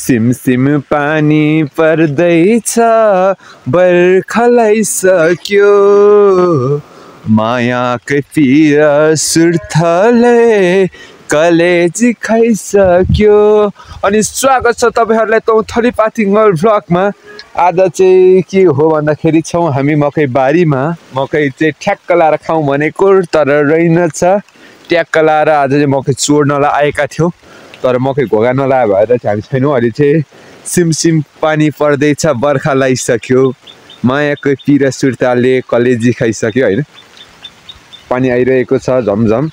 सिमसिम पानी पर्दैछ बर्खालाई सक्यो मायाकै पिर सुर्थले कलेजी खाइसक्यो। अनि स्वागत छ तपाईहरुलाई तौथली पाथिङल भ्लगमा। आज चाहिँ के हो भन्दाखेरि छौं हामी मकै बारीमा। मकै चाहिँ ठ्याक्क लाएर खाउँ भनेको तर रहेनछ। ट्याक्क लाएर आज चाहिँ मकै चोर्नलाई आएका थियौं तर मकै घोगा नलाए भएर चाहिँ हामी छैनौं। अहिले चाहिँ सिमसिम पानी पर्दैछ बर्खा लागिसक्यो मायाको पिरा सुर्ताले कलेजी खाइसक्यो हैन। पानी आइरहेको छ झमझम।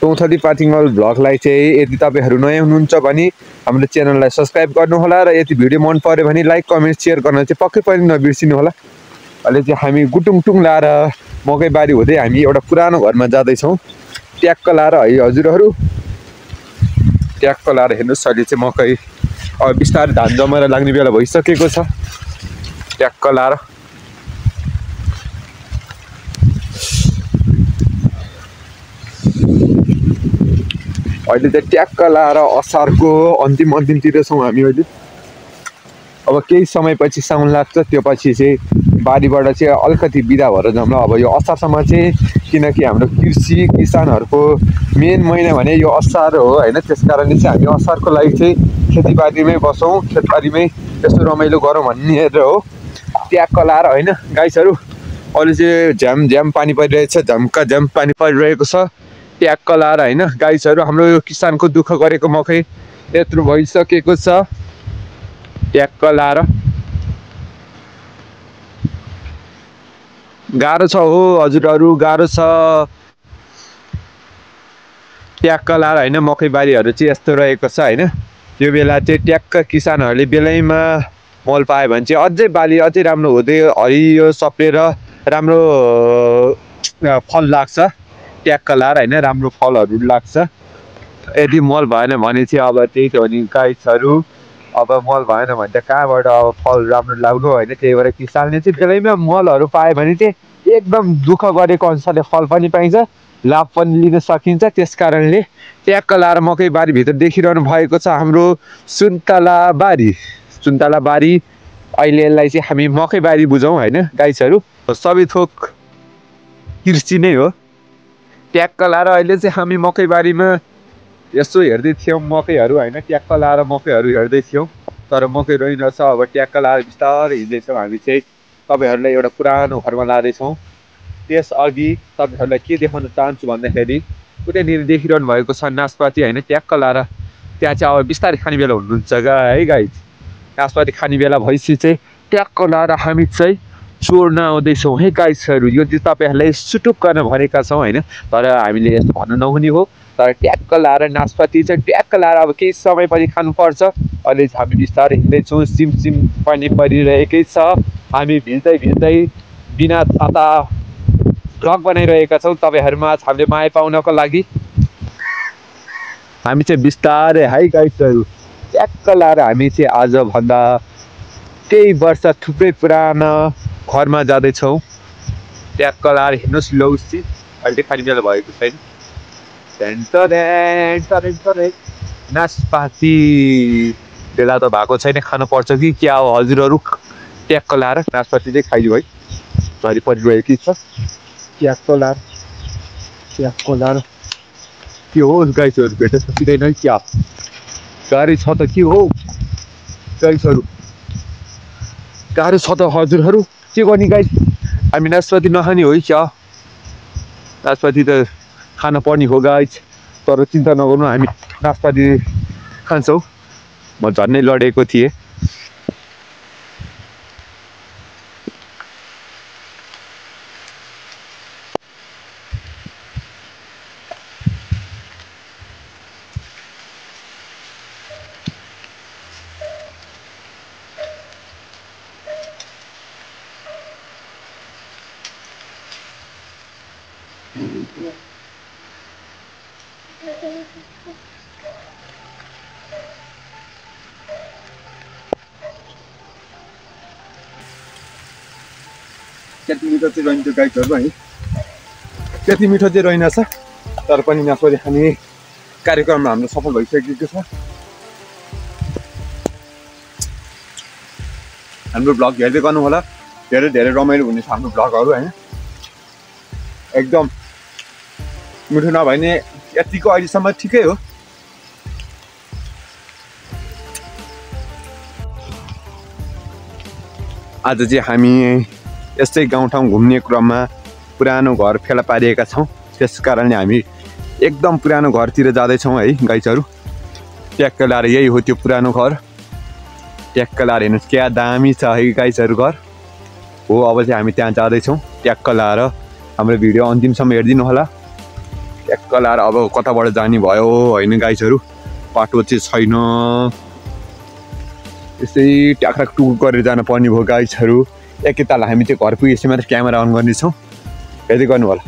तौथली पाथिङल भ्लगलाई चाहिँ यदि तपाईहरु नयाँ हुनुहुन्छ भने हाम्रो च्यानललाई सब्स्क्राइब गर्नुहोला र यदि भिडियो मन पर्यो भने लाइक कमेन्ट शेयर गर्न चाहिँ पक्कै पनि नबिर्सिनु होला। अहिले चाहिँ हामी गुटुङटुङ लाएर मकै बारी हुँदै हामी एउटा पुरानो घरमा जाँदै छौं। ट्याक्क लाएर है हजुरहरु, ट्याक्क लाएर हेर्नुस् अहिले चाहिँ मकै अब बिस्तारै धान जमेर लाग्ने बेला भइसकेको छ। ट्याक्क लाएर अहिले चाहिँ ट्याक्क लाएर असारको अन्तिमतिर छौं हामी अहिले। अब केही समयपछि साउन लाग्छ, त्यो पछि चाहिँ बारीबाट चाहिँ अलिकति बिदा भएर जाउँला। अब यो असारसम्म चाहिँ किनकि हाम्रो कृषि किसानहरुको मेन महिना भने यो असार हो हैन। त्यसकारणले चाहिँ हामी असारको लागि चाहिँ खेतीबारीमै बसौं, खेतबारीमै यसो रमाइलो गरौँ भन्ने हो। ट्याक्क लाएर हैन गाइसहरु, अहिले चाहिँ झ्याम पानी परिरहेछ, झम्का झ्याम पानी परिरहेको छ। ट्याक्क लाएर हैन गाइसहरु, हाम्रो यो किसानको दुःख गरेको मकै यत्रो भइसकेको छ। ट्याक्क लाएर गाह्रो छ हो हजुरहरु, गाह्रो छ। ट्याक्क लाएर हैन मकै बारीहरु चाहिँ यस्तो रहेको छ हैन। यो बेला चाहिँ ट्याक्क किसानहरुले बेलैमा मल पाए भने चाहिँ अझै बाली अझै राम्रो हुँदै हरियो सप्रेर राम्रो फल लाग्छ। ट्याक्क लाएर हैन राम्रो फलहरु लाग्छ। यदि मल भएन भने चाहिँ अब त्यही त हो नि गाइसहरु, अब मल भएन भने त कहाँबाट अब फल राम्रो लाग्नु हैन। त्यही भएर किसानले चाहिँ बेलैमा मलहरु पाए भने चाहिँ एकदम दुःख गरेको अनुसारले फल पनि पाइन्छ, लाभ पनि लिन सकिन्छ। त्यसकारणले ट्याक्क लाएर मकै बारी भित्र देखिरहनु भएको छ हाम्रो सुन्तला बारी। सुन्तला बारी अहिले यसलाई चाहिँ हामी मकै बारी बुझौं हैन गाइसहरु। सबै थोक कृषि नै हो। ट्याक्क लाएर अहिले चाहिँ हामी मकै बारीमा यसो हेर्दै थियौं मकैहरु हैन। ट्याक्क लाएर मकैहरु हेर्दै थियौं तर मकै रहेनछ। अब ट्याक्क लाएर बिस्तारै हिँड्दै छौं हामी चाहिँ। तपाईहरुलाई एउटा पुरानो घरमा लाँदै छौं। त्यस अघि तपाईहरुलाई के देखाउन चाहन्छु भन्दाखेरि उतैनिर देखिरहनु भएको छ नासपाती हैन। ट्याक्क लाएर त्यहाँ चाहिँ अब बिस्तारै खाने बेला हुनुहुन्छ है गाइस। नासपाती खाने बेला भइसि चाहिँ ट्याक्क लाएर हामी चाहिँ चोर्न आउँदै छौं है गाइसहरु। यो चाहिँ तपाईहरुलाई सुटुक्क भनेका छौं हैन, तर हामीले यस्तो भन्नु नहुने हो। तर ट्याक्क लाएर नासपाती चाहिँ ट्याक्क लाएर अब केही समयपछि खानुपर्छ। अहिले हामी बिस्तारै हिँड्दै छौं, सिमसिम पानी परिरहेकै छ। हामी भिज्दै बिना छाता भ्लग बनाइरहेका छौं तपाईहरुमा हामीले माया पाउनको लागि। हामी चाहिँ बिस्तारै है गाइसहरु ट्याक्क लाएर हामी चाहिँ आज भन्दा केही वर्ष थुप्रै पुरानो घरमा जाँदै छौं। ट्याक्क लाएर हिँड्नुस् लौसी। अहिले खाने बेला भएको छैन। नासपाती बेला त भएको छैन, खानु पर्छ कि क्या हो हजुरहरु। ट्याक्क लाएर नासपाती चाहिँ खाइदिउ है, झरी परिरहेकै छ। ट्याक्क लाएर के हो गाइसहरु, भेट सकिँदैन क्या? गाह्रो छ त के हो गाइसहरु, गाह्रो छ त हजुरहरु। के गर्ने गाइस, हामी नासपाती नखाने हो क्या? नासपाती त खान पर्ने हो गाइस, तर चिन्ता नगर्नु हामी नासपाती खान्छौं। म झन्नै लडेको थिएँ। त्यति मिठो चाहिँ रहन्छ गाइसहरु है। त्यति मिठो चाहिँ रहेनछ तर पनि नासपाती खाने कार्यक्रममा हाम्रो सफल भइसकेको छ। हाम्रो भ्लग हेर्दै गर्नु होला धेरै धेरै रमाइलो हुनेछ हाम्रो भ्लगहरू हैन एकदम मिठो नभए नि यतिको अहिलेसम्म ठिकै हो आज चाहिँ हामी यस्तै गाउँठाउँ घुम्ने क्रममा पुरानो घर फेला पारिएका छौँ त्यस कारणले हामी एकदम पुरानो घरतिर जाँदैछौँ है गाइजहरू ट्याक्क लाएर यही हो त्यो पुरानो घर ट्याक्क लाएर हेर्नुहोस् क्या दामी छ है गाइजहरू घर हो अब चाहिँ हामी त्यहाँ जाँदैछौँ ट्याक्क लाएर हाम्रो भिडियो अन्तिमसम्म हेरिदिनु होला ट्याक्क लाएर अब कताबाट जाने भयो होइन गाइजहरू बाटो चाहिँ छैन यस्तै ट्याक्राक टुक गरेर जानु पर्ने भयो गाइजहरू एकैताल हामी चाहिँ घर पुगेपछि मात्र क्यामेरा अन गर्नेछौँ हेर्दै गर्नु होला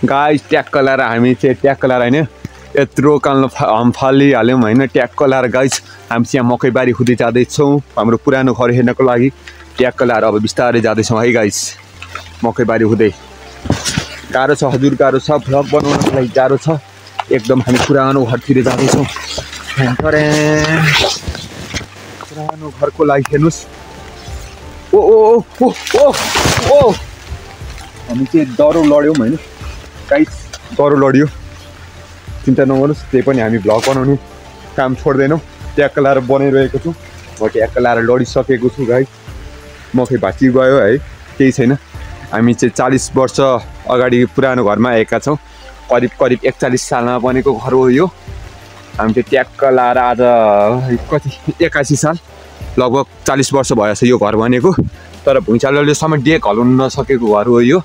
गाइज ट्याक्क लाएर हामी चाहिँ ट्याक्क लाएर होइन यत्रो काल्नु फालिहाल्यौँ होइन ट्याक्क लाएर गाइज हामी चाहिँ यहाँ मकैबारी हुँदै जाँदैछौँ हाम्रो पुरानो घर हेर्नको लागि ट्याक्क लाएर अब बिस्तारै जाँदैछौँ है गाइज मकैबारी हुँदै गाह्रो छ हजुर गाह्रो छ भ्लग बनाउनको लागि गाह्रो छ एकदम हामी पुरानो घरतिर जाँदैछौँ पुरानो घरको लागि हेर्नुहोस् ओ ओ ओ ओ ओ हामी चाहिँ डह्रो लड्यौँ होइन गाइस डह्रो लड्यो चिन्ता नगर्नुहोस् त्यही पनि हामी भ्लग बनाउने काम छोड्दैनौँ ट्याक्क लाएर बनाइरहेको छु म ट्याक्क लाएर लडिसकेको छु गाइस मकै भाँची गयो है केही छैन हामी चाहिँ 40 वर्ष अगाडि पुरानो घरमा आएका छौँ करिब 41 सालमा बनेको घर हो यो हामी चाहिँ ट्याक्क लाएर आज कति 81 साल लगभग 40 वर्ष भएछ यो घर बनेको तर भुइँचालोलेसम्म डेक हलाउन नसकेको घर हो यो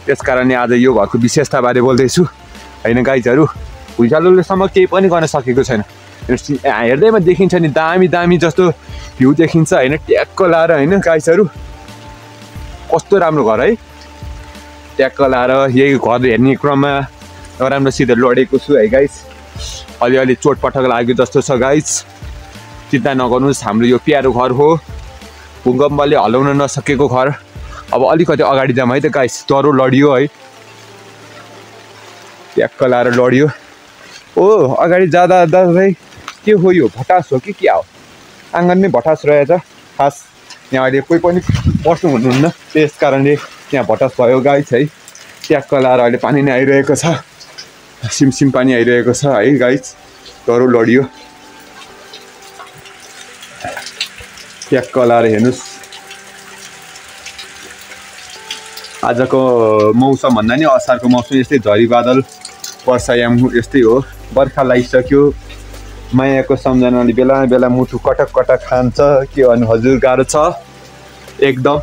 त्यस कारणले आज यो घरको विशेषताबारे बोल्दैछु होइन गाइजहरू भुइँचालोलेसम्म केही पनि गर्न सकेको छैन हेर्दैमा देखिन्छ नि दामी दामी जस्तो भ्यू देखिन्छ होइन ट्याक्क लाएर होइन गाइजहरू कस्तो राम्रो घर है ट्याक्क लाएर यही घर हेर्ने क्रममा नराम्रोसित लडेको छु है गाइस अलिअलि चोटपटक लाग्यो जस्तो छ गाइस चिन्ता नगर्नुहोस् हाम्रो यो प्यारो घर हो भूकम्पले हलाउन नसकेको घर अब अलिकति अगाडि जाऊँ है त गाइस डह्रो लडियो है ट्याक्क लाएर लडियो ओ अगाडि जाँदा भाइ के हो यो भटास हो कि क्या हो आँगनमै भटास रहेछ खास यहाँ अहिले कोही पनि बस्नु हुनुहुन्न त्यस कारणले यहाँ भटास भयो गाइस है ट्याक्क लाएर अहिले पानी नै आइरहेको छ सिमसिम पानी आइरहेको छ है गाइस डह्रो लडियो ट्याक्क लाएर हेर्नुहोस् आजको मौसम भन्दा नि असारको मौसम यस्तै झरी बादल वर्षायाम यस्तै हो बर्खा लागिसक्यो मायाको सम्झनाले बेला बेला मुटु कटक कटक खान्छ के भन्नु हजुर गाह्रो छ एकदम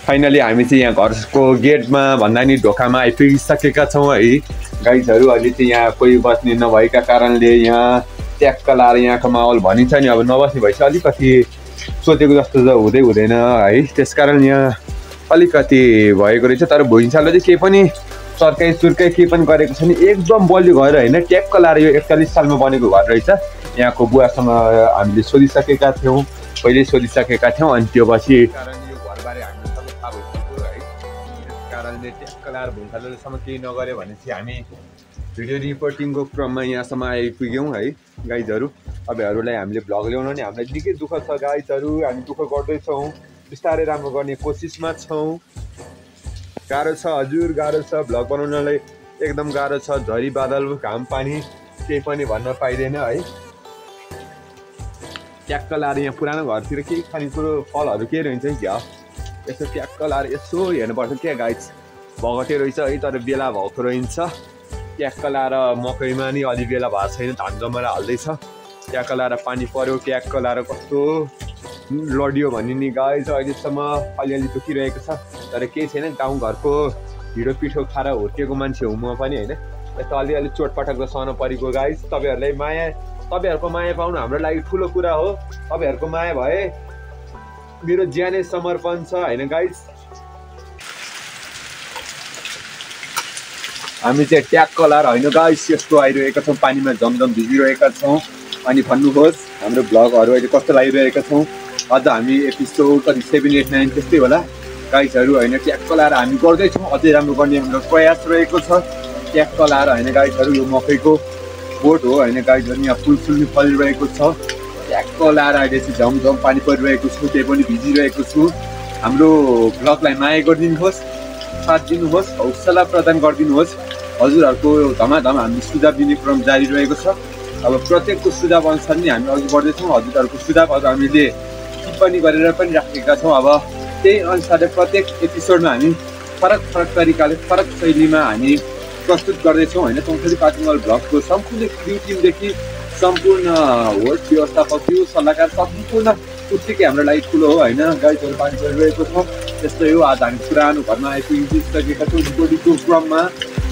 फाइनली हामी चाहिँ यहाँ घरको गेटमा भन्दा नि ढोकामा आइपुगिसकेका छौँ है गाइजहरू अहिले चाहिँ यहाँ कोही बस्ने नभएका कारणले यहाँ ट्याक्क लाएर यहाँको माहौल भनिन्छ नि अब नबस्ने भएपछि अलिकति सोचेको जस्तो त हुँदै हुँदैन है त्यस कारण यहाँ अलिकति भएको रहेछ तर भुइँचालो चाहिँ केही पनि सर्काइ सुर्काइ केही पनि गरेको छैन एकदम बलियो घर होइन ट्याक्क लाएर यो 41 सालमा बनेको घर रहेछ यहाँको बुवासँग हामीले सोधिसकेका थियौँ पहिल्यै सोधिसकेका थियौँ अनि त्यो पछि यो घरबारे हामीलाई सबै थाहा भइसक्यो है त्यस कारणले ट्याक्क लाएर भुइँचालोसम्म केही नगर्यो भने चाहिँ हामी भिडियो रिपोर्टिङको क्रममा यहाँसम्म आइपुग्यौँ है गाइजहरू तपाईँहरूलाई हामीले भ्लग ल्याउन नि हामीलाई निकै दुःख छ गाइजहरू हामी दुःख गर्दैछौँ बिस्तारै राम्रो गर्ने कोसिसमा छौँ गाह्रो छ हजुर गाह्रो छ भ्लग बनाउनलाई एकदम गाह्रो छ झरी बादल घाम पानी केही पनि भन्न पाइँदैन है ट्याक्क लाएर यहाँ पुरानो घरतिर केही खानेकुरो फलहरू के रहन्छ क्या यसो ट्याक्क लाएर यसो हेर्नुपर्छ क्या गाइस भगटे रहेछ है तर बेला भएको रहन्छ ट्याक्क लाएर मकैमा नि अलि बेला भएको छैन धान जमाएर हाल्दैछ ट्याक्क लाएर पानी पर्यो ट्याक्क लाएर कस्तो लडियो भन्ने नि गाइस अहिलेसम्म अलिअलि दुखिरहेको छ तर केही छैन गाउँघरको ढिँडो पिठो खाएर हुर्केको मान्छे हुँ म पनि होइन यस्तो अलिअलि चोटपटक सहन परेको गाइस तपाईँहरूको माया पाउनु हाम्रो लागि ठुलो कुरा हो तपाईँहरूको माया भए मेरो ज्यानै समर्पण छ होइन गाइस हामी चाहिँ ट्याक्क लाएर होइन गाइस यस्तो आइरहेका छौँ पानीमा झमझम भिजिरहेका छौँ अनि भन्नुहोस् हाम्रो भ्लगहरू अहिले कस्तो लागिरहेका छौँ अझ हामी एपिसोड कति 7, 8, 9 त्यस्तै होला गाइसहरू होइन ट्याक्क लाएर हामी गर्दैछौँ अझै राम्रो गर्ने हाम्रो प्रयास रहेको छ ट्याक्क लाएर होइन गाइसहरू यो मकैको बोट हो होइन गाइजहरू, यहाँ फुल फलिरहेको छ। ट्याक्क लाएर अहिले चाहिँ झमझम पानी परिरहेको छु, त्यही पनि भिजिरहेको छु। हाम्रो ब्लगलाई माया गरिदिनुहोस्, साथ दिनुहोस्, हौसला प्रदान गरिदिनुहोस्। हजुरहरूको धमाधम हामी सुझाव दिने क्रम जारी रहेको छ। अब प्रत्येकको सुझाव अनुसार नै हामी अघि बढ्दैछौँ। हजुरहरूको सुझावहरू हामीले टिप्पणी गरेर पनि राखेका छौँ। अब त्यही अनुसारले प्रत्येक एपिसोडमा हामी फरक तरिकाले फरक शैलीमा हामी प्रस्तुत गर्दैछौँ होइन। चौथली पाटिङल ब्लगको सम्पूर्ण क्रिउ टिमदेखि सम्पूर्ण होस्ट व्यवस्थापकीय सल्लाहकार सम्पूर्ण उत्तिकै हाम्रो लागि ठुलो हो होइन। गाइडहरू पानी परिरहेको छ। त्यस्तै हो, आज हामी पुरानो घरमा आइपुगिसकेका छौँ। रिकर्डिङको क्रममा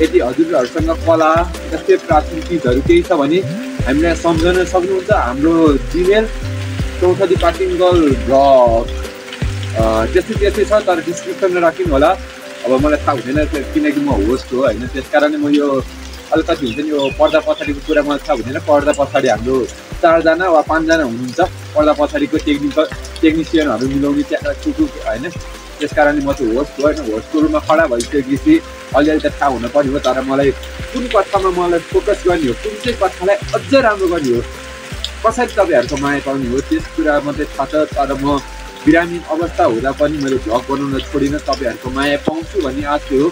यदि हजुरहरूसँग कला जस्तै प्राचीन चिजहरू केही छ भने हामीलाई सम्झाउन सक्नुहुन्छ। हाम्रो जिमेल चौथली पाटिङ्गल ब्लग त्यस्तै छ, तर डिस्क्रिप्सनमा राखिदिनु होला। अब मलाई थाहा हुँदैन किनकि म होस्ट हो होइन, त्यस कारणले म यो अलिकति हुन्छ नि यो पर्दा पछाडिको कुरा मलाई थाहा हुँदैन। पर्दा पछाडि हाम्रो 4 जना वा 5 जना हुनुहुन्छ पर्दा पछाडिको टेक्निसियनहरू मिलाउने त्यहाँ होइन। त्यस कारणले म चाहिँ होस्ट हो होइन। होस्टको रूपमा खडा भइसकेपछि अलिअलि त थाहा हुनुपर्ने हो, तर मलाई कुन कथामा मलाई फोकस गर्ने हो, कुन चाहिँ कथालाई अझ राम्रो गर्ने हो, कसरी तपाईँहरूको माया पाउने हो त्यस कुरा मात्रै थाहा छ। तर म बिरामी अवस्था हुँदा पनि मैले भ्लग बनाउन छोडिनँ। तपाईँहरूको माया पाउँछु भन्ने आश हो।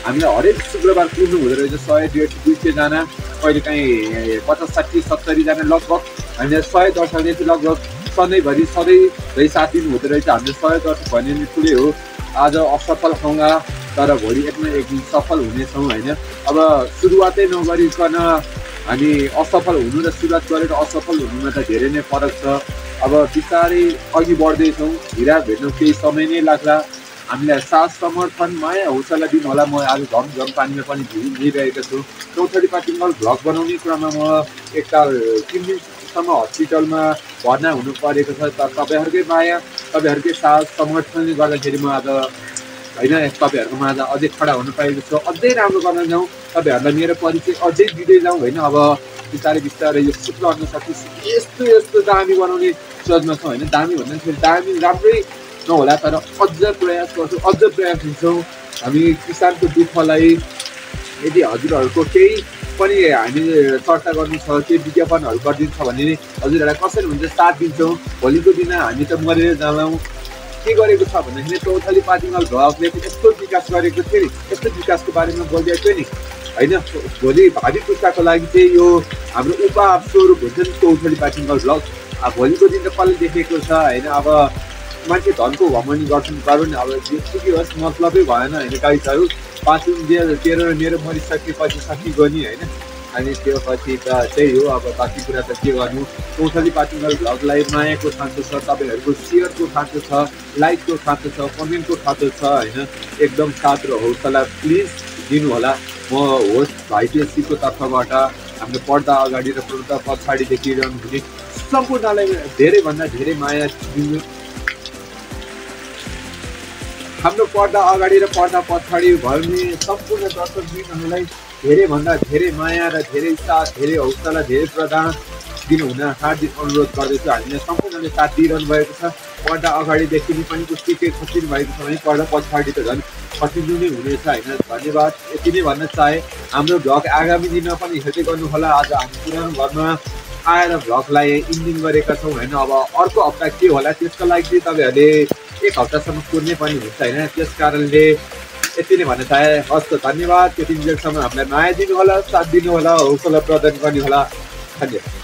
हामीलाई हरेक शुक्रबार कुर्नु हुँदो रहेछ 100, 150, 200 जना, कहिले काहीँ 50, 60, 70 जना लगभग। हामीले 100 दर्शकले चाहिँ लगभग सधैँभरि साथ दिनु हुँदो रहेछ। हामीले 100 दर्शक भने नि ठुलै हो। आज असफल होगा तर भोलि एक न एक दिन सफल हुनेछौँ होइन। अब सुरुवातै नगरिकन हामी असफल हुनु र सुरुवात गरेर असफल हुनुमा त धेरै नै फरक छ। अब बिस्तारै अघि बढ्दैछौँ, हिरा भेट्नु केही समय नै लाग्ला। हामीलाई साथ समर्थन माया हौसला दिनु होला। म आज झमझम पानीमा पनि भिजिरहेको छु। चौथली पाटिङल भ्लग बनाउने क्रममा म एकताल 3 दिनसम्म हस्पिटलमा भर्ना हुनु परेको छ। तर तपाईँहरूकै माया तपाईँहरूकै साथ समर्थनले गर्दाखेरि म आज होइन तपाईँहरूको माझ अझै खडा हुन पाएको छु। अझै राम्रो गर्न जाउँ, तपाईँहरूलाई मेरो परिचय अझै दिँदै जाउँ होइन। अब बिस्तारै यो सूत्र गर्न सकिन्छ। यस्तो दामी बनाउने सोचमा छौँ होइन। दामी भन्दाखेरि दामी राम्रै नहोला, तर अझ प्रयास गर्छौँ, अझ प्रयास हुन्छौँ। हामी किसानको दुःखलाई यदि हजुरहरूको केही पनि हामीले चर्चा गर्नु छ, केही विज्ञापनहरू गरिदिन्छ भने हजुरहरूलाई कसरी हुन्छ साथ दिन्छौँ। भोलिको दिन हामी त मरेर जाँदैनौँ। के गरेको छ भन्दाखेरि चौथली पाटिङल भ्लगले यस्तो विकास गरेको थियो नि, यस्तो विकासको बारेमा बोलिदिएको थियो नि होइन। भोलि भावी पुस्ताको लागि चाहिँ यो हाम्रो उपहार स्वरूप हुन्छ नि चौथली पाटिङल भ्लग। अब भोलिको दिन त कसले देखेको छ होइन। अब मान्छे धनको घमनी गर्छन् पारो नि, अब जेसुकै होस् मतलबै भएन होइन। गाइजहरू 5 दिन 13 मेरो मरिसकेपछि सकिगयो नि होइन। अनि त्यो पछि त त्यही हो। अब बाँकी कुरा त के गर्नु। चौथली पाटिङल भ्लगलाई मायाको खाँचो छ, तपाईँहरूको सेयरको खाँचो छ, लाइकको खाँचो छ, कमेन्टको खाँचो छ होइन। एकदम साथ र हौसला प्लिज दिनु होला। म होस्ट भाइ टेसीको तर्फबाट हाम्रो पर्दा अगाडि र पर्दा पछाडि देखिरहनु हुने सम्पूर्णलाई धेरैभन्दा धेरै माया दिनु। हाम्रो पर्दा अगाडि र पर्दा पछाडि भर्ने सम्पूर्ण दर्शकबिनहरूलाई धेरैभन्दा धेरै माया र धेरै साथ, धेरै हौसला, धेरै प्रदान दिनुहुन हार्दिक अनुरोध गर्दछु। हामीले सम्पूर्णले साथ दिइरहनु भएको छ। पर्दा अगाडिदेखि पनि उत्तिकै खसिनु भएको छ भने पर्दा पछाडि त झन् खसिनु नै हुनेछ होइन। धन्यवाद, यति नै भन्न चाहे। हाम्रो भ्लग आगामी दिनमा पनि हेर्दै गर्नु होला। आज हामी पुरानो घरमा आएर भ्लगलाई इन्डिङ गरेका छौँ होइन। अब अर्को हप्ता के होला त्यसको लागि चाहिँ तपाईँहरूले 1 हप्तासम्म कुर्नै पनि हुन्छ होइन। त्यस कारणले यति नै भन्न चाहे। हस् त, धन्यवाद। त्यति बेलासम्म हामीलाई माया दिनु होला, साथ दिनु होला, हौसला प्रदान गर्नु होला। धन्यवाद।